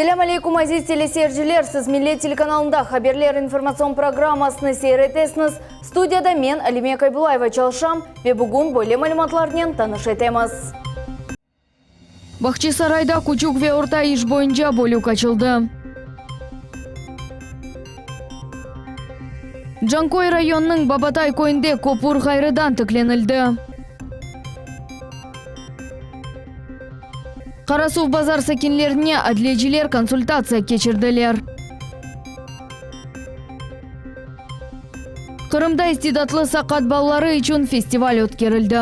Selâm aleykum, aziz teleseyirciler! Siz Millet telekanalında Haberler informatsion programmasını seyir etesiñiz. Studiyada men, Alime Kaybulayeva çalışam ve bugün böyle malümatlarnen tanış etemiz. Bahçesarayda küçük ve orta iş boyunca bölük açıldı. Canköy rayonınıñ Babatay köyünde köpür ğayrıdan tiklenildi. Qarasuvbazar sakinlerine adliyeciler konsultatsiya keçirdiler. Qırımda istidatlı saqat balaları içün festival ötkerildi.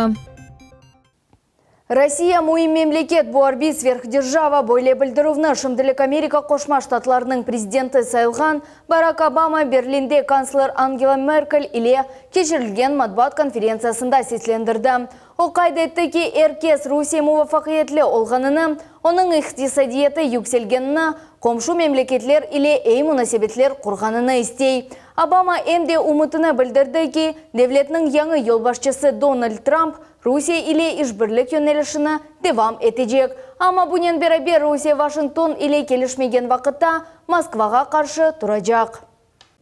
Rossiya müim memleket, bu arbiy sverhderjava, böyle bildirüvni şimdilik Amerika Qoşma Ştatlarınıñ prezidenti sayılğan Barak Obama Berlinde kantsler Angela Merkel ile keçirilgen matbuat konferentsiyasında seslendirdi. O qayd etti ki, er kes Rusiye muvafaqiyetli olğanını, onıñ iqtisadiyatı yükselgenini, qomşu memleketler ile eyi munasebetler qurğanını istey. Obama em de ümütini bildirdi ki, devletniñ yañı yolbaşçısı Donald Trump Rusiye ile işbirlik yönelişini devam etecek. Amma bunen beraber Rusiye Washington ile kelişmegen vaqıtta Moskvağa qarşı turacaq.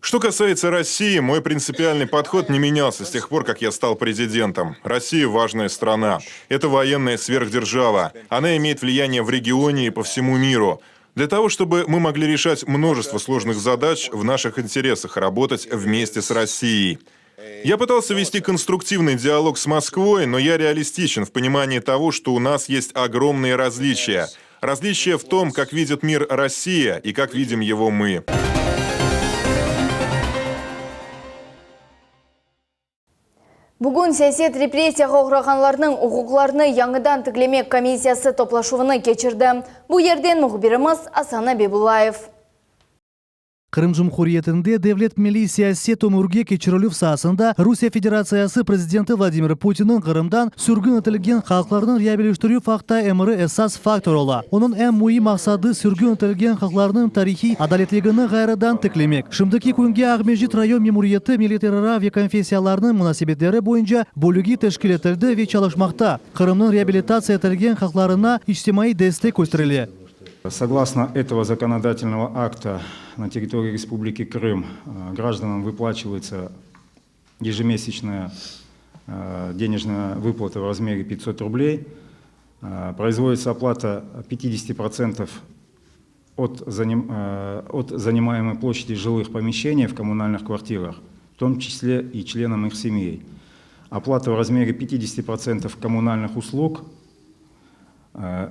Что касается России, мой принципиальный подход не менялся с тех пор, как я стал президентом. Россия важная страна. Это военная сверхдержава. Она имеет влияние в регионе и по всему миру. Для того, чтобы мы могли решать множество сложных задач, в наших интересах работать вместе с Россией. Я пытался вести конструктивный диалог с Москвой, но я реалистичен в понимании того, что у нас есть огромные различия. Различия в том, как видит мир Россия и как видим его мы. Bugün siyaset repressiyağa oğrağanlarnıñ uquqlarını yañıdan tiklemek komissiyası toplaşuvını keçirdi. Bu yerden mühbirimiz Asan Abibullayev. Qırım Cumhuriyetinde devlet milliy siyaset ömürge keçirilüv saasında Rusiye Federatsiyası Prezidenti Vladimir Putinniñ Qırımdan sürgün etilgen halqlarnıñ reabiliştirüv aqta emri esas faktor ola. Onıñ eñ müim maqsadı sürgün etilgen halqlarnıñ tarihiy adaletligini ğayrıdan tiklemek. Şimdiki künge Aqmescit rayon memuriyeti milletlerara ve konfessiyalarnıñ munasebetleri boyunca bölügi teşkil etildi ve çalışmaqta. Qırımnıñ reabilitatsiya etilgen halqlarına içtimaiy destek kösterile. Согласно этого законодательного акта на территории Республики Крым гражданам выплачивается ежемесячная денежная выплата в размере 500 рублей. Производится оплата 50% от, заним, от занимаемой площади жилых помещений в коммунальных квартирах, в том числе и членам их семей. Оплата в размере 50% коммунальных услуг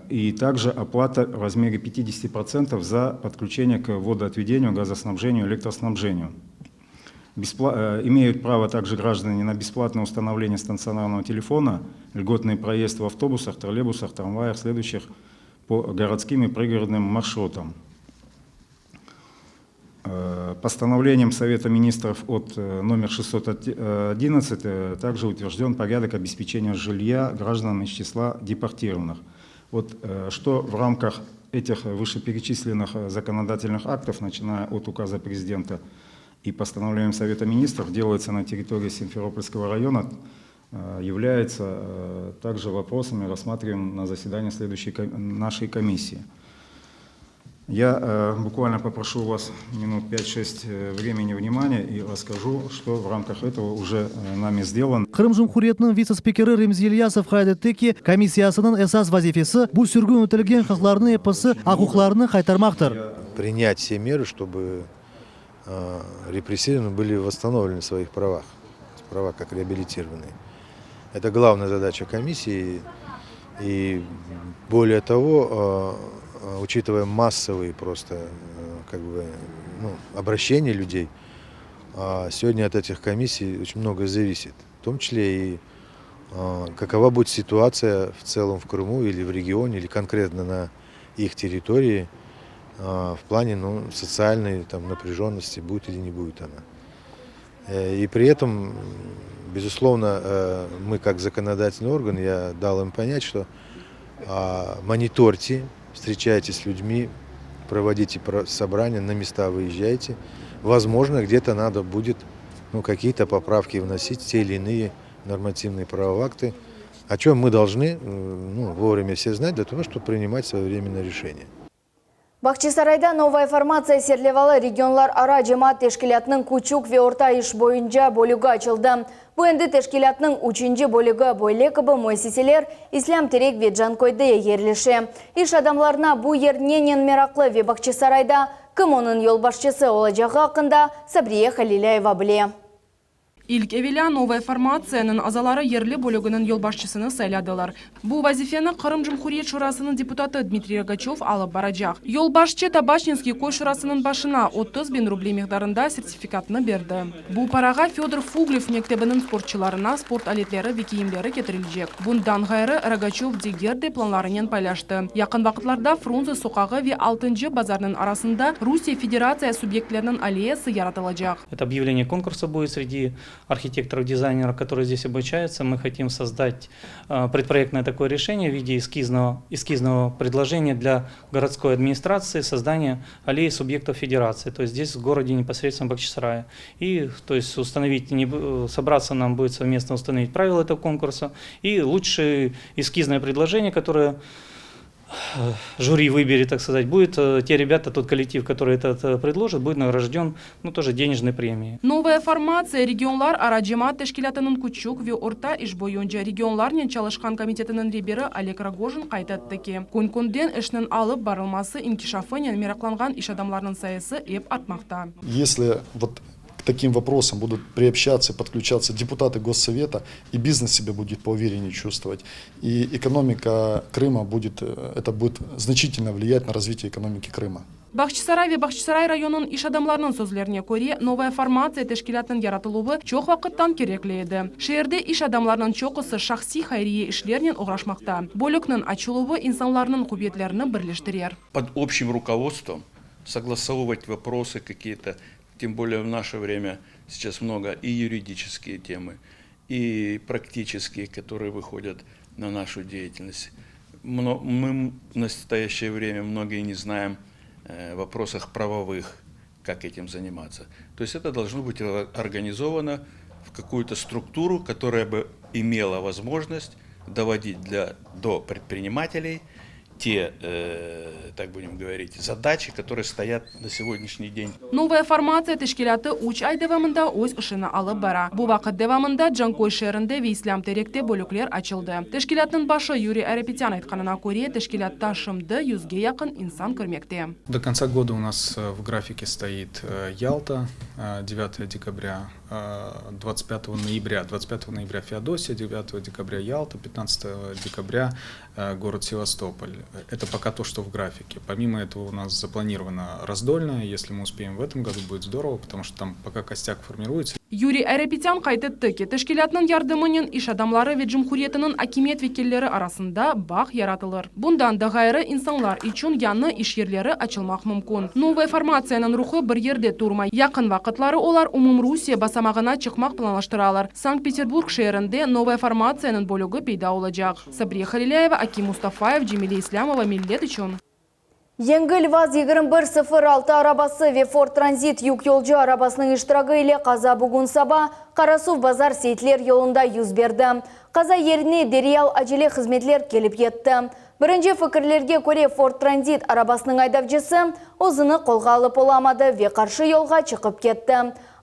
и также оплата в размере 50% за подключение к водоотведению, газоснабжению, электроснабжению. Беспла имеют право также граждане на бесплатное установление стационарного телефона, льготный проезд в автобусах, троллейбусах, трамваях, следующих по городским и пригородным маршрутам. Постановлением Совета министров от номер 611 также утвержден порядок обеспечения жилья гражданам из числа депортированных. Вот что в рамках этих вышеперечисленных законодательных актов, начиная от указа президента и постановлением Совета министров, делается на территории Симферопольского района, является также вопросами, рассматриваемыми на заседании следующей нашей комиссии. Я буквально попрошу у вас минут 5-6 времени внимания и расскажу, что в рамках этого уже нами сделано. Qırım Cumhuriyetiniñ vitse-spikeri Remzi İlyasov qayd etti ki, komissiyasınıñ esas vazifesi, bu sürgün etilgen halqlarnıñ episi aq-uquqlarını qaytarmaqtır. Принять все меры, чтобы репрессированные были восстановлены в своих правах, права как реабилитированные. Это главная задача комиссии. И более того, учитывая массовые просто как бы, ну, обращения людей, сегодня от этих комиссий очень многое зависит, в том числе и какова будет ситуация в целом в Крыму или в регионе, или конкретно на их территории в плане ну, социальной там, напряженности, будет или не будет она. И при этом, безусловно, мы как законодательный орган, я дал им понять, что мониторьте, встречайтесь с людьми, проводите собрания, на места выезжайте. Возможно, где-то надо будет ну, какие-то поправки вносить, те или иные нормативные правовые акты, о чем мы должны ну, вовремя все знать для того, чтобы принимать своевременное решение. Bağçasarayda Novaya formatsiya serlevalı regionlarara cemaat teşkilâtınıñ küçük ve orta iş boyunca bölügi açıldı. Bu endi teşkilâtnıñ üçünci bölügi, böyle kibi müessiseler İslâm Terek ve Canköyde yerleşe. İş adamlarına bu yer nenen meraqlı ve Bağçasarayda kim onıñ yolbaşçısı olacağı aqqında Sabriye Halilâyeva bile. İlk evelâ Novaya formatsiyanıñ azaları yerli bölüginiñ yolbaşçısını sayladılar. Bu vazifeni Qırım Cumhuriyet Şurasınıñ deputatı Dmitriy Rogaçöv alıp baracaq. Yolbaşçı Tabaçninskiy köy şurasınıñ başına 30 biñ ruble miqdarında sertifikatnı berdi. Bu parağa Födor Fuglev mektebiniñ sportçılarına sport aletleri ve kiyimleri ketirilecek. Bundan ğayrı, Rogaçöv diger de planlarınen paylaştı. Yaqın vaqıtlarda Frunze soqağı ve Altıncı bazarnıñ arasında Rusiye Federatsiya subyektleriniñ alleyası yaratılacaq. Это объявление конкурса будет среди архитекторов, дизайнеров, которые здесь обучаются. Мы хотим создать предпроектное такое решение в виде эскизного, эскизного предложения для городской администрации создания аллеи субъектов федерации, то есть здесь в городе непосредственно Бахчисарае. И то есть установить, не, собраться нам будет совместно установить правила этого конкурса и лучшее эскизное предложение, которое жюри выберет, так сказать, будет те ребята, тот коллектив, который этот предложит, будет награжден, ну, тоже денежной премией. Новая formatsiya regionlarara cemaat teşkilâtınıñ küçük ve orta iş boyunca regionlarnen çalışqan komitetiniñ reberi Oleg Rogojin qayd etti ki, kün-künden işniñ alıp barılması inkişafınen meraqlanğan iş adamlarınıñ sayısı ep artmaqta. Если вот к таким вопросам будут приобщаться, подключаться депутаты Госсовета, и бизнес себя будет поувереннее чувствовать, и экономика Крыма будет, это будет значительно влиять на развитие экономики Крыма. Bağçasaray ve Bağçasaray rayonınıñ iş adamlarınıñ sözlerine köre, Novaya formatsiya teşkilâtınıñ yaratıluvı çoq vaqıttan kerekli edi. Şeerde iş adamlarınıñ çoqusı şahsiy hayriye işlernen oğraşmaqta. Bölükniñ açıluvı insanlarnıñ quvetlerini birleştirer. Под общим руководством согласовывать вопросы какие-то, тем более в наше время сейчас много и юридические темы, и практические, которые выходят на нашу деятельность. Мы в настоящее время многие не знаем в вопросах правовых, как этим заниматься. То есть это должно быть организовано в какую-то структуру, которая бы имела возможность доводить для, до предпринимателей те, э, так будем говорить, задачи, которые стоят на сегодняшний день. Новая formatsiya teşkilâtı üç ay devamında öz işini alıp bara. Bu vaqıt devamında Canköy şeerinde ve İslâm Terekte bölükler açıldı. Teşkilâtnıñ başı Yuriy Ayrapetyan aytqanına köre, teşkilâtta şimdi yüzge yaqın insan kirmekte. До конца года у нас в графике стоит Ялта, 9 декабря, 25 ноября, 25 ноября Феодосия, 9 декабря Ялта, 15 декабря город Севастополь. Это пока то, что в графике. Помимо этого у нас запланировано Раздольное. Если мы успеем в этом году, будет здорово, потому что там пока костяк формируется. Yuriy Ayrapetyan qayd etti ki, teşkilâtnıñ yardımınen iş adamları ve cumhuriyetiniñ akimiyet vekilleri arasında bağ yaratılır. Bundan da ğayrı insanlar içün yañı iş yerleri açılmaq mümkün. Novaya formatsiyanıñ ruhı bir yerde turmay. Yaqın vaqıtları olar umumrusiye basamağına çıqmaq planlaştıralar. Sankt-Peterburg şeerinde Novaya formatsiyanıñ bölügi peyda olacaq. Sabriye Halilâyeva, Akim Mustafayev, Cemile İslâmova, Millet içün. Yengil VAZ 2106 arabası ve Ford Transit yük yolcu arabasınıñ iştiragi ile qaza bugün saba Qarasuvbazar Seyitler yolunda yüz berdi. Qaza yerine deral acele hızmetler kelip yetti. Birinci fikirlerge köre Ford Transit arabasınıñ aydavcısı özüni qolğa alıp olamadı ve qarşı yolğa çıqıp ketti.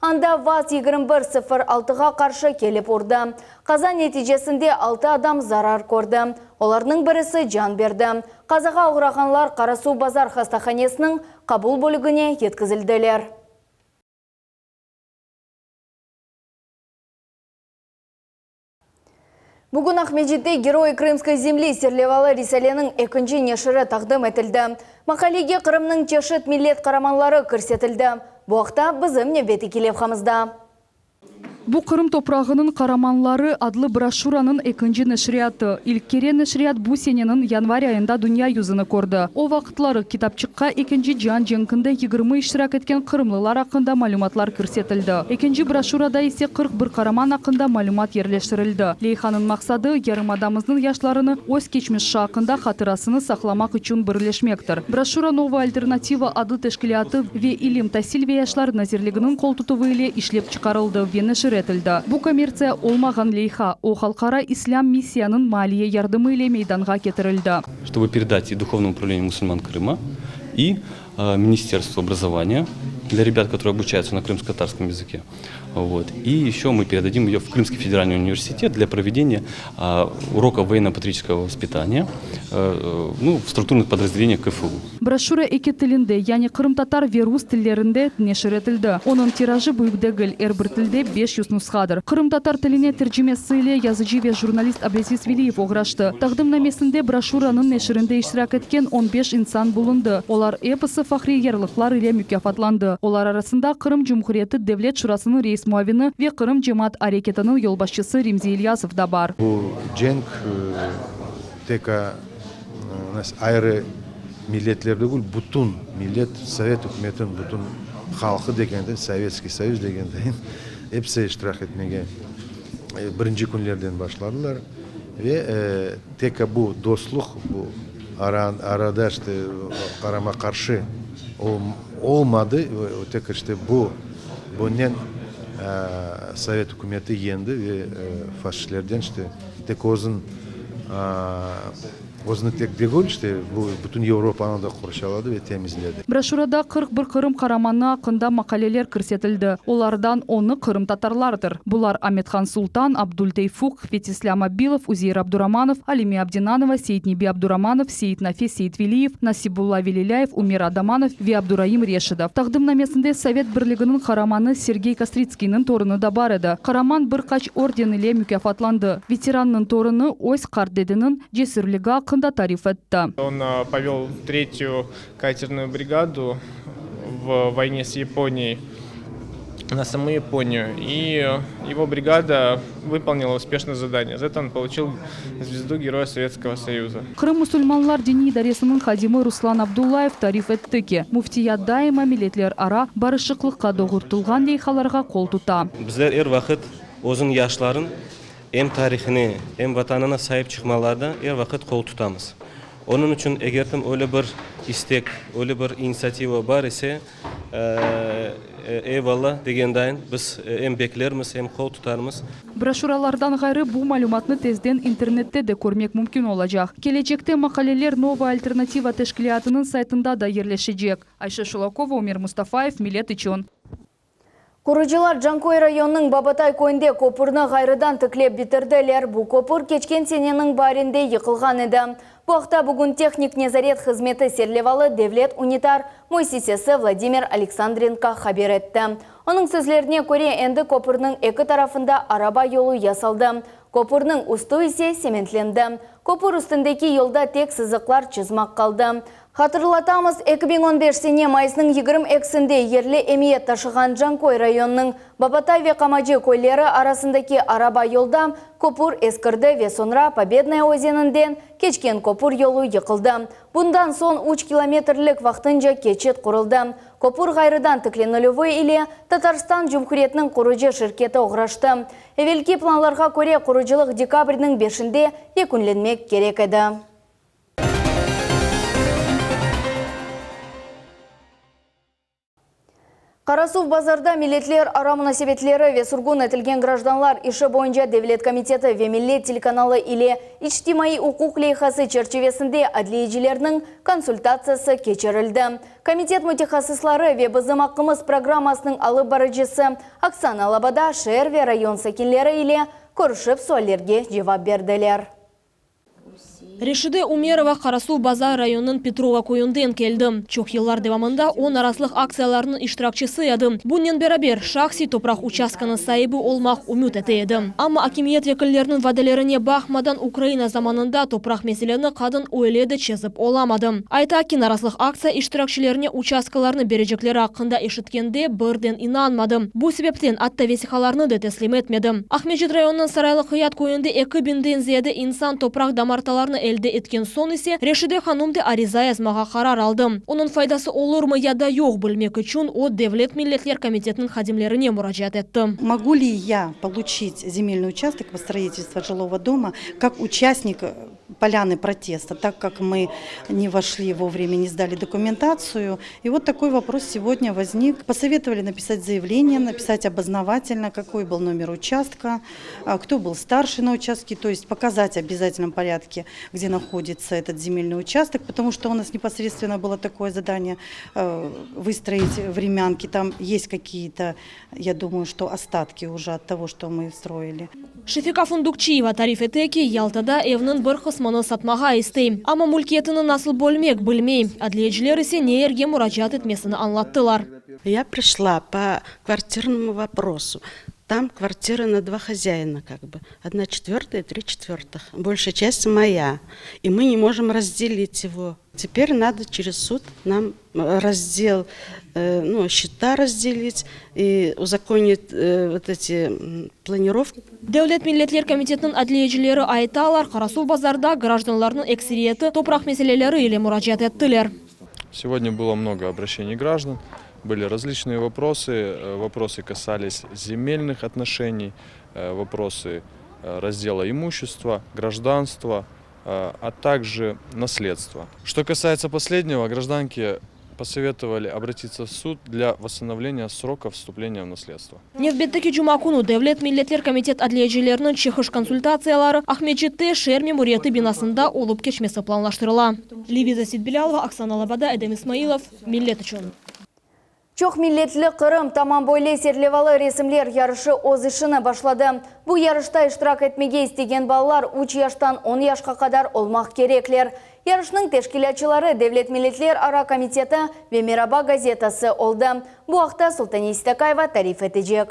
Anda VAZ 2106-ğa qarşı kelip urdı. Qaza neticesinde 6 adam zarar kördi. Olarnıñ birisi can berdi. Qazağa oğrağanlar Qarasuvbazar hastahanesiniñ qabul bölügine yetkizildiler. Bugün Aqmescitte Geroyi Krımskoy zemli serlevalı risaleniñ ekinci neşiri taqdim etildi. Maqalege Qırımnıñ çeşit millet qaramanları kirsetildi. Bu aqta bizim nevbetteki levhamızda. Bu Qırım toprağınıñ qaramanları adlı broşüranıñ ekinci neşriyatı. İlk kere neşriyat bu seneniñ yanvar ayında dünya yüzüni kördi. O vaqıtları kitapçıqqa Ekinci cian cenkinde 20 iştirak etken qırımlılar aqqında malümatlar kirsetildi. Ekinci broşürada ise 41 qaraman aqqında malümat yerleştirildi. Leyhanıñ maqsadı yarımadamıznıñ yaşlarını öz keçmişi aqqında hatırasını saqlamaq içün birleşmektir. Broşüra Novaya alternativa adlı teşkilâtı ve İlim, tasil ve yaşlar nazirliginiñ qoltutuvı ile işlep çıqarıldı ve neşir etildi. Bu kommertsiya olmağan leyha, o Halqara islâm missiyanıñ maliye yardımı ile meydanğa ketirildi. Чтобы передать и Духовному управлению мусульман Крыма. И Министерству образования для ребят, которые обучаются на крымско-татарском языке. Вот. И еще мы передадим ее в Крымский федеральный университет для проведения уроков военно-патриотического воспитания ну, в структурных подразделениях КФУ. Broşüra eki tilinde, yani qırımtatar ve rus tillerinde neşir etildi. Onıñ tirajı büyük degil, er bir tilde 500 nushadır. Qırımtatar tiline tercimesi ile yazıcı ve jurnalist Ablâziz Veliyev oğraştı. Taqdimnamesinde broşüranıñ neşirinde iştirak etken 15 insan bulundı. Olar episi fahriy yarlıqlar ile mukâfatlandı. Olar arasında Qırım Cumhuriyeti Devlet Şurasınıñ reis muavini ve Qırım cemaat areketiniñ yolbaşçısı Remzi İlyasov da bar. Bu cenk tek ayrı milletler degil, bütün millet, Sovet ükümetiniñ bütün halqı degende, Sovetskiy Soyuz degende, episi iştirak etmege birinci künlerden başladılar. Ve tek bu dostluq, bu arada işte qarama-qarşı olmadı, tek işte bu bunen Sovet ükümeti yeñdi ve faşistlerden işte tek özün özüni tek degil, işte bu bütün Avropanı da qorçaladı ve temizledi. Broşürada 41 Qırım qaramanı aqqında maqaleler kirsetildi. Olardan onı qırımtatarlardır. Bular Amethan Sultan, Abdul Teyfuq, Fetislâm Abilov, Uzeir Abduramanov, Alime Abdinanova, Seyitnebi Abduramanov, Seyitnafe Seytveliyev, Nasibulla Velilâyev, Umer Adamanov ve Abduraim Reşidov. Taqdimnamesinde Sovet Birliginiñ qaramanı Sergey Kostritskiyniñ torunı da bar edi. Qaraman bir qaç orden ile mukâfatlandı. Veterannıñ torunı öz qart dedeniñ cesürligi aqqında tarif etti. Он повел третью катерную бригаду в войне с Японией на саму Японию. И его бригада выполнила успешно задание. За это он получил звезду Героя Советского Союза. Qırım musulmanlar diniy idaresiniñ hadimi Ruslan Abdullayev tarif etti ki, müftiyat daima milletlerara barışıqlıqqa doğrultılğan leyhalarğa qol tuta. Bizler er vaqıt özüniñ yaşların em tarihine, em vatanına saip çıqmalarda er vaqıt qol tutamız. Onıñ içün eger de öyle bir istek, öyle bir initsiativa bar ise, eyvalla degendayın biz em beklermiz, em qol tutarmız. Broşüralardan ğayrı bu malümatnı tezden internette de körmek mümkün olacaq. Kelecekte maqaleler Novaya alternativa teşkilâtınıñ saytında da yerleşecek. Ayşe Şulakova, Umer Mustafayev, Millet içün. Qurucılar Canköy rayonınıñ Babatay köyünde köpürni ğayrıdan tiklep bitirdiler. Bu köpür keçken seneniñ baarinde yıqılğan edi. Bu aqta bugün Tehnik nezaret hızmeti serlevalı devlet unitar müessisesi Vladimir Aleksandrenko haber etti. Onıñ sözlerine köre, endi köpürniñ eki tarafında araba yolu yasaldı. Köpürniñ üstü ise sementlendi. Köpür üstündeki yolda tek sızıqlar çızmaq qaldı. Hatırlatamız, 2015 sene mayısnıñ 22-sinde yerli emiyet taşığan Canköy rayonınıñ Babatay ve Qamacı köyleri arasındaki araba yolda köpür eskirdi ve soñra Pobednaya özeninden keçken köpür yolu yıqıldı. Bundan soñ üç kilometrlik vaqtınca keçit quruldı. Köpür ğayrıdan tiklenilüvi ile Tatarstan Cumhuriyetiniñ qurucı şirketi oğraştı. Evelki planlarğa köre, qurucılıq dekabrniñ beşinde yekünlenmek kerek edi. Qarasuvbazarda milletlerara munasebetleri ve sürgün etilgen grajdanlar işi boyunca devlet komiteti ve Millet telekanalı ile içtimaiy uquq leyhası çerçivesinde adliyecilerniñ konsultatsiyası keçirildi. Komitet mütehassısları ve Bizim aqqımız programmasınıñ alıp barıcısı Oksana Loboda şeer ve rayon sakinleri ile körüşip suallerge cevap berdiler. Reşide Umerova Qarasuvbazar rayonınıñ Petrova köyünden keldi. Çoq yıllar devamında o narazılıq aktsiyalarınıñ iştirakçisi edi. Bunnen beraber, şahsiy topraq uçastkanıñ saibi olmaq ümüt ete edi. Amma akimiyet vekilleriniñ vadelerine baqmadan, Ukraina zamanında topraq meseleni qadın öyle de çezip olamadı. Ayta ki, narazılıq aktsiya iştirakçilerine uçastkalarnı berecekleri aqqında eşitkende birden inanmadı. Bu sebepten atta vesiqalarnı da teslim etmedi. Aqmescit rayonınıñ Saraylı Qıyat köyünde eki biñden ziyade insan topraq damartalarını elde etken soñ ise Reşide hanum de ariza yazmağa qarar aldı. Onıñ faydası olurmı ya da yoq bilmek içün o Devlet milletler komitetiniñ hadimlerine muracaat etti. Mogu ли я получить земельный участок под строительство жилого дома как участник? Поляны протеста, так как мы не вошли вовремя, не сдали документацию. И вот такой вопрос сегодня возник. Посоветовали написать заявление, написать обознавательно, какой был номер участка, кто был старший на участке, то есть показать в обязательном порядке, где находится этот земельный участок, потому что у нас непосредственно было такое задание э, выстроить времянки. Там есть какие-то, я думаю, что остатки уже от того, что мы строили. Şefika Fundukçiyeva tarif ete ki, Yaltada evniñ bir qısmını satmağa istey. Amma mülkiyetini nasıl bölmek bilmey. Adliyeciler ise ne yerge muracaat etmesini añlattılar. Я пришла по квартирному вопросу. Там квартира на два хозяина как бы. Одна четвертая и три четвертых. Большая часть моя. И мы не можем разделить его. Теперь надо через суд нам раздел, ну, счета разделить и узаконить вот эти планировки. Devlet milletler komitetiniñ adliyecileri aytalar, Qarasuvbazarda grajdanlarnıñ ekseriyeti topraq meseleleri ile muracaat ettiler. Сегодня было много обращений граждан, были различные вопросы. Вопросы касались земельных отношений, вопросы раздела имущества, гражданства, а также наследства. Что касается последнего, гражданке посоветовали обратиться в суд для восстановления срока вступления в наследство. Nevbetteki cuma künü Devlet milletler komitet adliyecileriniñ çıqış konsultatsiyaları Aqmescitte şeer memuriyeti binasında olıp keçmesi planlaştırıla. Leviza Sitbilâlova, Oksana Labada, Edem İsmailov, Millet içün. Çoq milletli Qırım tamam böyle serlevalı resimler yarışı öz işini başladı. Bu yarışta iştirak etmege istegen balalar 3 yaştan 10 yaşqa qadar olmaq kerekler. Yarışnıñ teşkilâtçıları Devlet Milletler Ara Komiteti ve Meraba gazetası oldı. Bu aqta Sultaniye Sitakaeva tarif etecek.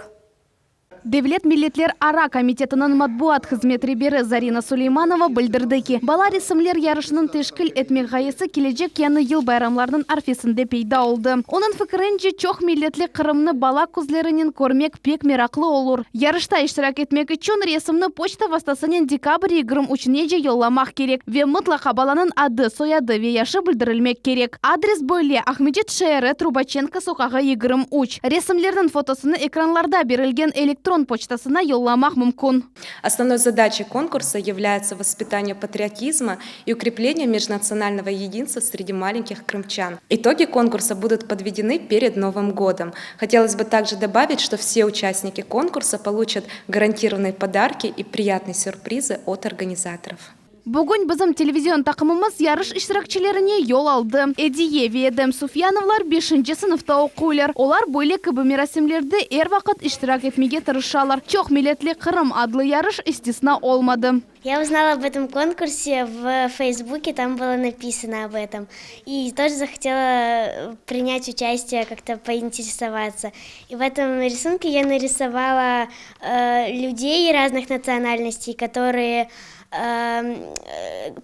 Devlet milletler ara komitetiniñ matbuat hızmet reberi Zarina Suleymanova bildirdi ki, bala resimler yarışınıñ teşkil etmek ğayesi kelecek yañı yıl bayramlarınıñ arfesinde peyda oldı. Onıñ fikirince, çoq milletli Qırımnı bala közlerinen körmek pek meraqlı olur. Yarışta iştirak etmek içün resimni poçta vastasınen dekabr 23-nece yollamaq kerek ve mıtlaqa balanıñ adı, soyadı ve yaşı bildirilmek kerek. Adres böyle, Aqmescit şeeri, Trubaçenko soqağı, 23. Resimlerniñ fotosını ekranlarda berilgen elektron poçtasına yollamaq mümkün. Основной задачей конкурса является воспитание патриотизма и укрепление межнационального единства среди маленьких крымчан. Итоги конкурса будут подведены перед Новым годом. Хотелось бы также добавить, что все участники конкурса получат гарантированные подарки и приятные сюрпризы от организаторов. Bugün bizim televizion taqımımız yarış iştirakçilerine yol aldı. Ediye ve Edem Sufyanovlar beşinci sınıfta oquylar. Olar böyle kibi merasimlerde er vaqıt iştirak etmege tırışalar. Çoq milletli Qırım adlı yarış istisna olmadı. Я узнала об этом конкурсе в Фейсбуке, там было написано об этом. И тоже захотела принять участие, как-то поинтересоваться. И в этом рисунке я нарисовала э, людей разных национальностей, которые э,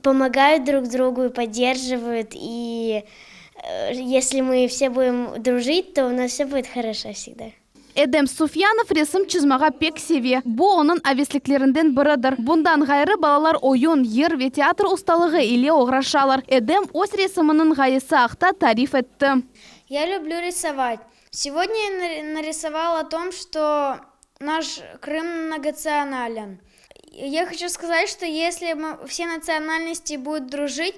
помогают друг другу и поддерживают. И э, если мы все будем дружить, то у нас все будет хорошо всегда. Edem Sufyanov resim çızmağa pek seve. Bu onıñ avesliklerinden biridir. Bundan ğayrı balalar oyun, yır ve teatr ustalığı ile oğraşalar. Edem öz resiminiñ ğayesi aqta tarif etti. Я люблю рисовать. Сегодня я нарисовала о том, что наш Крым многонационален. Я хочу сказать, что если мы, все национальности будут дружить,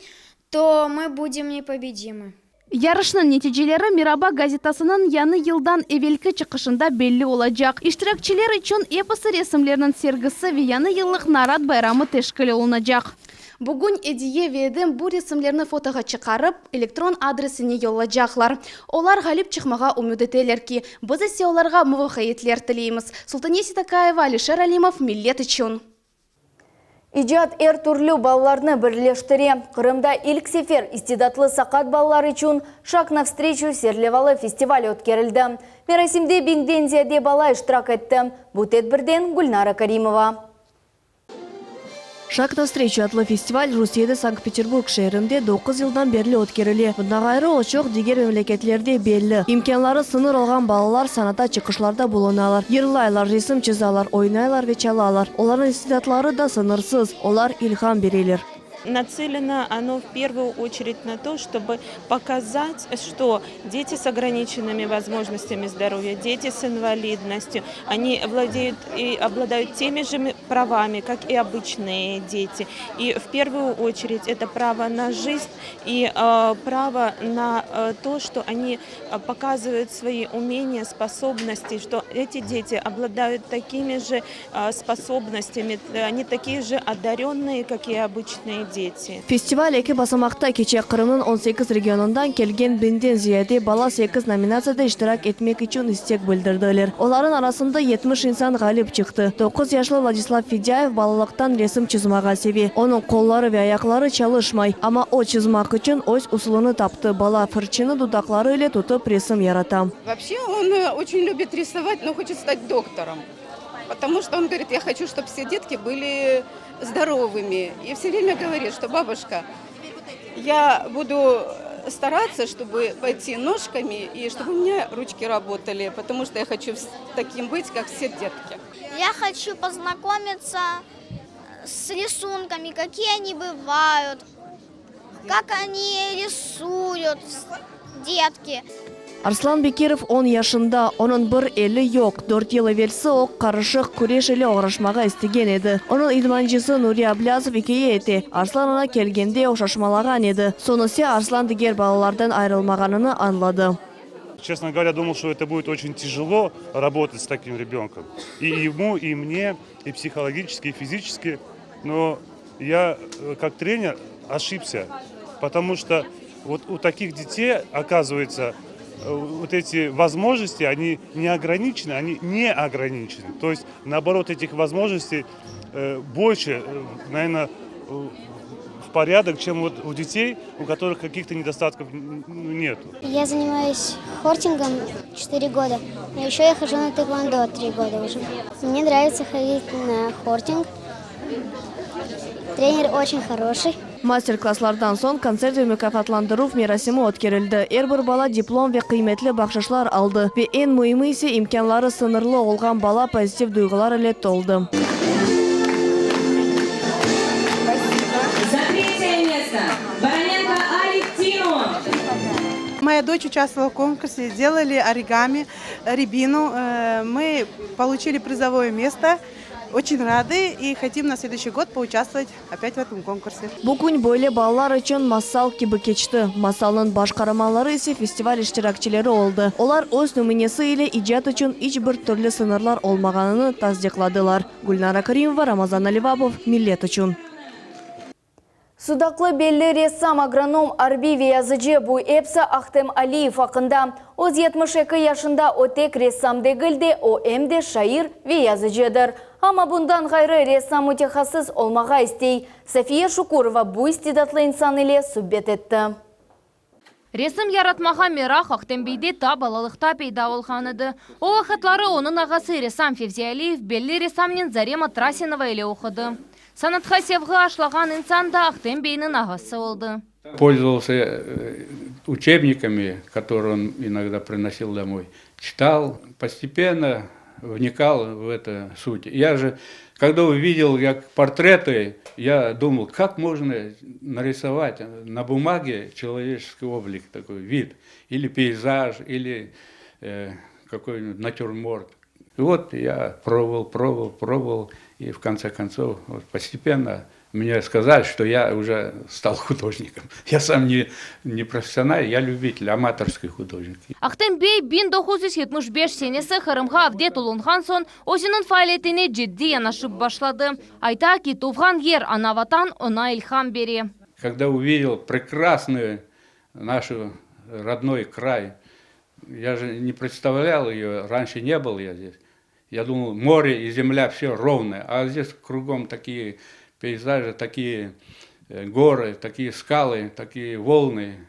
то мы будем непобедимы. Yarışnıñ neticeleri Meraba gazetasınıñ yañı yıldan evelki çıqışında belli olacaq. İştirakçiler içün episi resimlerniñ sergisi ve yañı yıllıq narat bayramı teşkil olunacaq. Bugün Ediye ve Edem bu resimlerni fotoğa çıqarıp, elektron adresine yollaycaqlar. Olar ğalip çıqmağa ümüt eteler ki, biz ise olarğa muvafaqiyetler tileymiz. Sultaniye Sitakaeva, Alişer Alimov, Millet içün. İcat er türlü balalarnı birleştire. Qırımda ilk sefer istidatlı saqat balalar içün Шаг навстречу serlevalı festival ötkerildi. Merasimde biñden ziyade bala iştirak etti. Bu tedbirden Gülnara Karimova. Шаг навстречу adlı festival Rusiyede Sankt-Peterburg şeerinde 9 yıldan berli ötkerile. Bundan ğayrı o çoq diger memleketlerde belli. İmkânları sıñır olğan balalar sanada çıqışlarda bulunalar. Yırlaylar, resim çızalar, oynaylar ve çalalar. Olarnıñ istidatları da sıñırsız. Olar ilham bereler. Нацелено оно в первую очередь на то, чтобы показать, что дети с ограниченными возможностями здоровья, дети с инвалидностью, они владеют и обладают теми же правами, как и обычные дети. И в первую очередь это право на жизнь и э, право на э, то, что они показывают свои умения, способности, что эти дети обладают такими же э, способностями, они такие же одаренные, как и обычные дети. Festival eki basamaqta keçe. Qırımnıñ 18 regionından kelgen biñden ziyade bala sekiz nominatsiyada iştirak etmek içün istek bildirdiler. Olarnıñ arasında 70 insan ğalip çıqtı. 9 yaşlı Vladislav Fedyayev balalıqtan resim çızmağa seve. Onıñ qolları ve ayaqları çalışmay. Amma o çızmaq içün öz usulını taptı. Bala fırçını dudaqları ile tutıp resim yarata. Вообще он э, очень любит рисовать, но хочет стать доктором. Потому что он говорит, я хочу, чтобы все детки были здоровыми. И все время говорит, что бабушка, я буду стараться, чтобы пойти ножками и чтобы у меня ручки работали, потому что я хочу таким быть, как все детки. Я хочу познакомиться с рисунками, какие они бывают, как они рисуют, детки. Arslan Bekirov 10 yaşında, onıñ bir eli yoq. 4 yıl evelsi o qarışıq küreş ile oğraşmağa istegen edi. Onıñ idmancısı Nuri Ablâzov ikâye ete. Arslan oña kelgende o şaşmalağan edi. Soñ ise Arslan diger balalardan ayırılmağanını añladı. Честно говоря, думал, что это будет очень тяжело работать с таким ребенком. И ему, и мне, и психологически, и физически. Но я, э, как тренер, ошибся. Потому что вот у таких детей, оказывается, э, вот эти возможности, они не ограничены, они не ограничены. То есть, наоборот, этих возможностей э, больше, наверное, в порядок, чем вот у детей, у которых каких-то недостатков нету. Я занимаюсь хортингом 4 года, но еще я хожу на тэквондо 3 года уже. Мне нравится ходить на хортинг. Тренер очень хороший. Master-klasslardan soñ kontsert ve mukâfatlandıruv merasimi ötkerildi. Er bir bala diplom ve qıymetli bahşışlar aldı. Ve eñ müimi ise imkânları sıñırlı olğan bala pozitiv duyğular ile toldı. За третье место Бароненко Алевтину. Моя дочь участвовала в конкурсе, сделали оригами, рябину. Э, Мы получили призовое место. Очень рады и хотим на следующий год поучаствовать опять в этом конкурсе. Bu kün böyle balalar içün masal kibi keçti. Masalnıñ baş qaramanları ise festival iştirakçileri oldı. Olar öz nümünesi ile icat içün iç bir türlü sıñırlar olmağanını tasdiqladılar. Gülnara Karimova, Ramazan Alivapov, Millet içün. Sudaqlı belli ressam, agronom, arbiy ve yazıcı bu episi Ahtem Aliyev aqqında. Öz 72 yaşında o tek ressam degil de, o em de şair ve yazıcıdır. Amma bundan ğayrı ressam mütehassıs olmağa istey. Safiye Şukurova bu istidatlı insan ile subet etti. Resim yaratmağa meraq Ahtem beyde ta balalıqta peyda olğan edi. O vaqıtları onıñ ağası ressam Fevzi Aliyev belli ressamnen Zarema Trasinova ile oqudı. Sanatqa sevgi aşlağan insan da Ahtem beyniñ ağası oldı. Пользовался э, учебниками, которые он иногда приносил домой. Читал, постепенно вникал в эту суть. Я же, когда увидел я портреты, я думал, как можно нарисовать на бумаге человеческий облик, такой вид, или пейзаж, или э, какой-нибудь натюрморт. И вот я пробовал, пробовал, пробовал, и в конце концов вот постепенно мне сказали, что я уже стал художником. Я сам не, не профессионал, я любитель, аматорский художник. Ahtem bey 1975 senesi Qırımğa avdet olunğan soñ özüniñ faaliyetine ciddiy yanaşıp başladı. Ayta ki tuvğan yer ana vatan oña ilham bere. Когда увидел прекрасный наш родной край, я же не представлял ее, раньше не был я здесь. Я думал, море и земля все ровное, а здесь кругом такие пейзажи, такие э, горы, такие скалы, такие волны,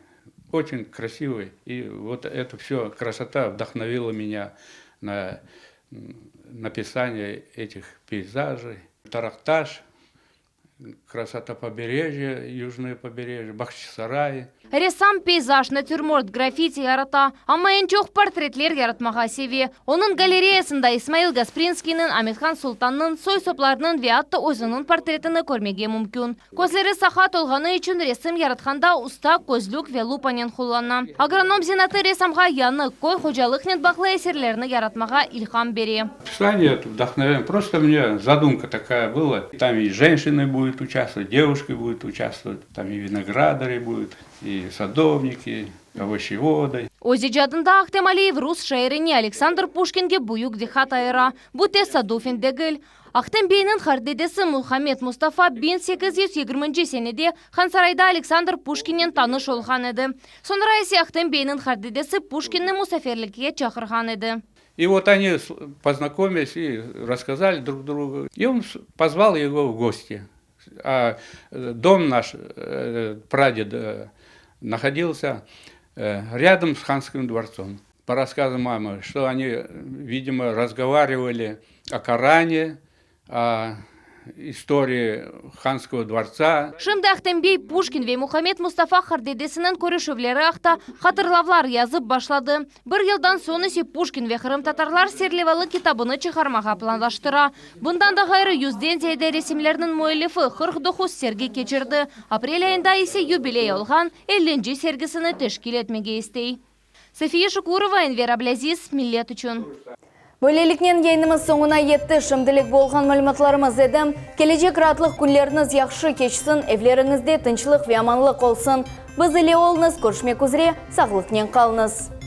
очень красивые. И вот это все красота вдохновила меня на написание этих пейзажей. Таракташ, Красота побережья, южное побережье, Бахчисарай. Ressam peyzaj, natürmort, graffiti yarata, amma eñ çoq portretler yaratmağa seve. Onıñ galereyasında İsmail Gasprinskiyniñ, Amethan Sultannıñ, soy-soplarınıñ ve atta özüniñ portretini körmege mümkün. Közleri saqat olğanı içün resim yaratqanda usta közlük ve lupanen qullana. Agronom zenaatı ressamğa yañı, köy hocalıqnen bağlı eserlerni yaratmağa ilham bere. Писание вдохновение, просто у меня задумка такая была. Там и женщины будут участвовать, девушки будут участвовать, там и виноградари будут, и садовники, овощеводы. Öz icadında Ahtem Aliyev rus şairine Aleksandr Puşkinge büyük diqqat ayıra. Bu tesadufen degil. Ahtem beyniñ qartdedesi Muhammed Mustafa 1820 senede Hansarayda Aleksandr Puşkinnen tanış olğan edi. Soñra ise Ahtem beyniñ qartdedesi Puşkinni musafirlikke çağırğan edi. И вот они познакомились и рассказали друг другу. И он позвал его в гости. А дом наш, прадед, находился рядом с ханским дворцом. По рассказам мамы, что они, видимо, разговаривали о Коране, о истории ханского дворца. Şimdi Ahtem bey Puşkin ve Muhammed Mustafa qartdedesiniñ körüşüvleri aqta hatırlavlar yazıp başladı. Bir yıldan soñ ise Puşkin ve qırımtatarlar serlevalı kitabını çıqarmağa planlaştıra. Bundan da ğayrı yüzden ziyade resimlerniñ müellifi 49 sergi keçirdi. Aprel ayında ise yubiley olğan ellinci sergisini teşkil etmege istey. Safiye Şukurova, Enver Ablâziz, Millet içün. Böyleliknen yayınımız soñuna yetti. Şimdilik bolğan malümatlarımız edi. Kelecek raatlıq künleriñiz yahşı keçsin, evleriñizde tınçlıq ve amanlıq olsun. Biz ile oluñız, körüşmek üzre, sağlıqnen qalıñız.